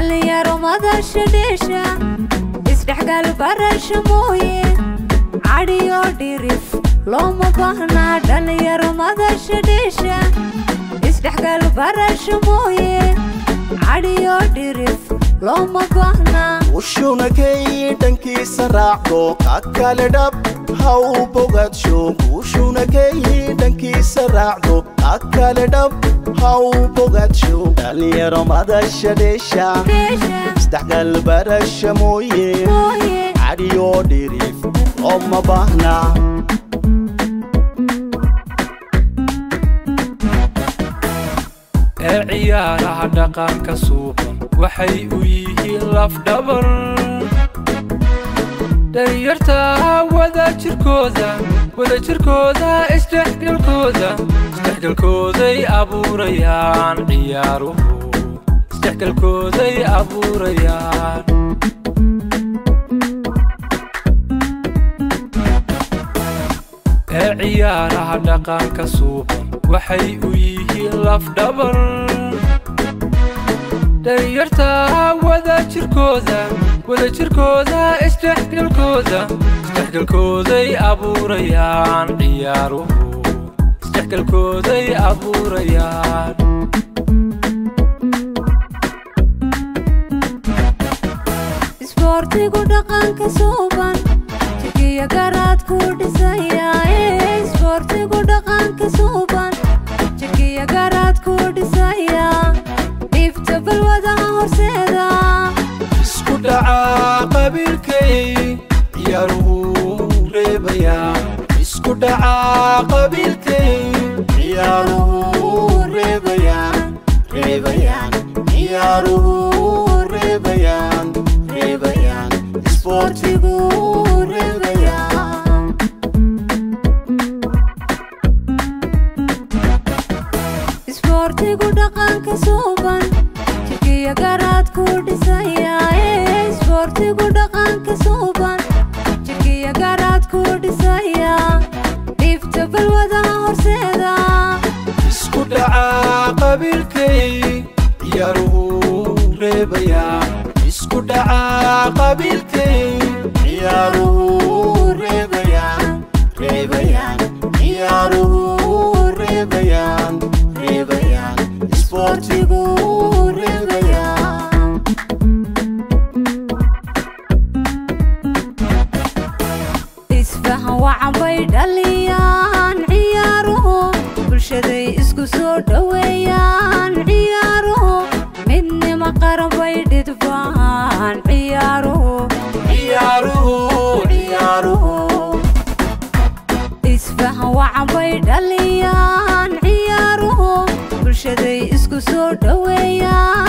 Dhalinyaro madasha dheesha, isdhexgal barasho mooye, cadhiyo dhirif looma baahna. Dhalinyaro madasha dheesha, isdhexgal barasho mooye, cadhiyo dhirif looma baahna. Guushuna kay dhankiisa raacdo, ka kale dhab ha u bogadsho. Guushuna kay dhankiisa raacdo, ka kale dhab ha u bogadsho. Dhalinyaro madasha dheesha, dheesha, isdhexgal barasha mooye, mooye, cadhiyo dhirif looma baahna. Ee ciyaaraha dhaqanka suuban waxay u yihiin lafdhabar dhalinyarta wadajirkooda, wadajirkooda, isdhexgalkooda, isdhexgalkooday abuurayaan ciyaaruhu, isdhexgalkooday abuurayaan. Ee ciyaaraha dhaqanka suuban waxay u yihiin lafdhabar dhalinyarta wadajirkooda, wadajirkooda, isdhexgalkooda, isdhexgalkooday abuurayaan ciyaaruhu, isdhexgalkooday abuurayaan. Isboortigu dhaqanka suuban jidhkiyo garaadku dhisaya. Isboortigu dhaqanka suuban jidhkiyo garaadku dhisaya, dhibta balwadaha horseeda. Isku dhaca qabiilkay ciyaaruhu reebayaan, isku dhaca qabiilkay ciyaaruhu reebayaan, reebayaan, ciyaaruhu reebayaan, reebayaan, isboortigu reebayaan. Isboortigu dhaqanka suuban jidhkiyo garaadku dhisaya. Isboortigu dhaqanka suuban jidhkiyo garaadku dhisaya, dhibta balwadaha horseeda. Isku dhaca qabiilkay ciyaaruhu reebayaan, isku dhaca qabiilkay ciyaaruhu reebayaan, reebayaan, ciyaaruhu reebayaan, reebayaan, isboortigu reebayaan. Isfahan wacan bay dhaliyaan ciyaaruhu, bulshaday isku soo dhoweeyaan ciyaaruhu, midnimo qaran bay dhidbaan ciyaaruhu. Ciyaaruhu, ciyaaruhu. Isfahan wacan bay dhaliyaan ciyaaruhu, bulshaday isku soo dhoweeyaan.